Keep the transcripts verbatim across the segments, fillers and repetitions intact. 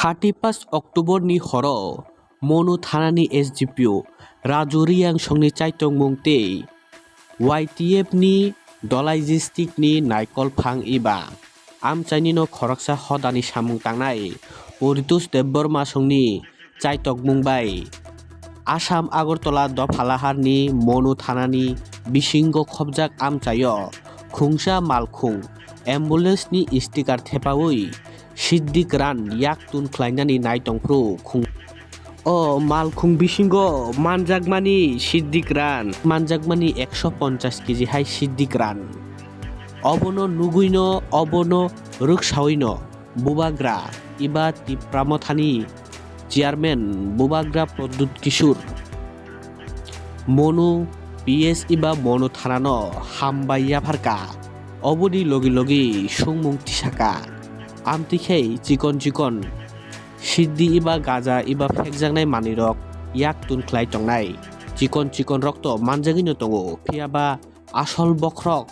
Thirty first October ni horo Monu thanani S D P O Raju Riyangsongni chaitokmung tei Y T F ni Dholai district ni Naikolphang eba amchaini no khoroksa hodani samung tangnai Poritos Debbarma songni chaitokmung bai Assam Agartala Dophalaharni Monu thanani bisingo khopjak amchaio khungsa malkhung ambulance ni sticker thepaui Siddik Ran yak tun khlainani nai tongphuru khung. O malkhung bisingo manjakmani Siddik Ran, manjakmani ekso ponchas kg hai Siddik Ran. Obono nuguino, obono rwksawino Bubagra eba Tipra Mothani chairman Bubagra Pradyut Kishore Monu P S eba Monu thanano hambai yapharka. Oboni logi logi sungmung tisaka. Amtwi khe chikon chikon siddi eba gaja eba phekjaknai manwirok yak tun khlai tongnai. Chikon chikon rok to manjagwino tongo, phiyaba asol bokhorok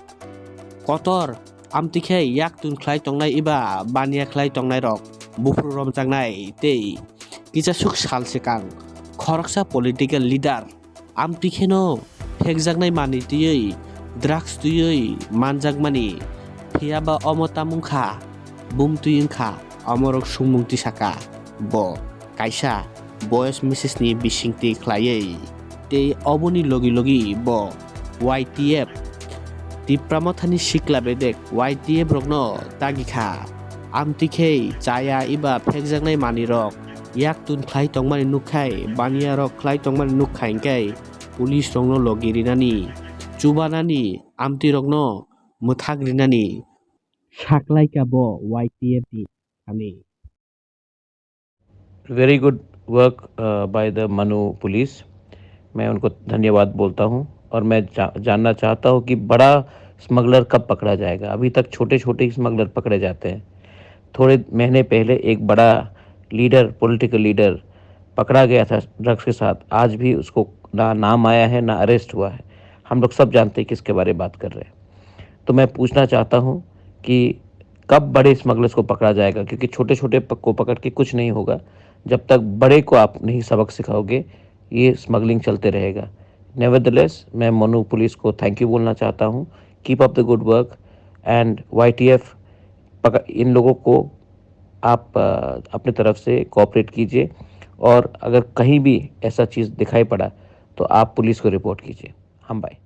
kotor amtwi khe yak tun khlai tongnai eba baniya khlai tongnairok buphuru romjaknai tei kisasuk sal swkang khoroksa political leader amtwi kheno phekjaknai manwi twiwi drugs twiwi manjakmani, phiyaba omo tamung kha, bumtwi wngkha, omorok sungmung tisaka bo kaisa voice message ni bisingtwi khlaiwi. Tei oboni logi logi bo Y T F Tipra Mothani sikla bedek Y T F rokno tagi kha. Amtwi khe chaya eba phekjaknai manwirok yak tun khlai tongmani nukkhai, baniya rok khlai tongmani nukkhai hwnkhe police rokno logi rinani, chubanani, amtwi rokno mwthak rinani saklaika bo Y T F ni thani. Very good work by the Manu police. मैं उनको धन्यवाद बोलता हूँ और मैं जा, जानना चाहता हूँ कि बड़ा स्मगलर कब पकड़ा जाएगा। अभी तक छोटे छोटे ही स्मगलर पकड़े जाते हैं। थोड़े महीने पहले एक बड़ा लीडर, पॉलिटिकल लीडर पकड़ा गया था ड्रग्स के साथ। आज भी उसको ना नाम आया है, ना अरेस्ट हुआ है। हम लोग सब जानते हैं किसके बारे में बात कर रहे हैं। तो मैं पूछना चाहता हूँ कि कब बड़े स्मगलर्स को पकड़ा जाएगा, क्योंकि छोटे छोटे को पकड़ के कुछ नहीं होगा। जब तक बड़े को आप नहीं सबक सिखाओगे, ये स्मगलिंग चलते रहेगा। नेवरदलेस, मैं मनु पुलिस को थैंक यू बोलना चाहता हूँ। Keep up the good work. And Y T F, इन लोगों को आप अपनी तरफ से कोऑपरेट कीजिए, और अगर कहीं भी ऐसा चीज़ दिखाई पड़ा तो आप पुलिस को रिपोर्ट कीजिए। हम बाय।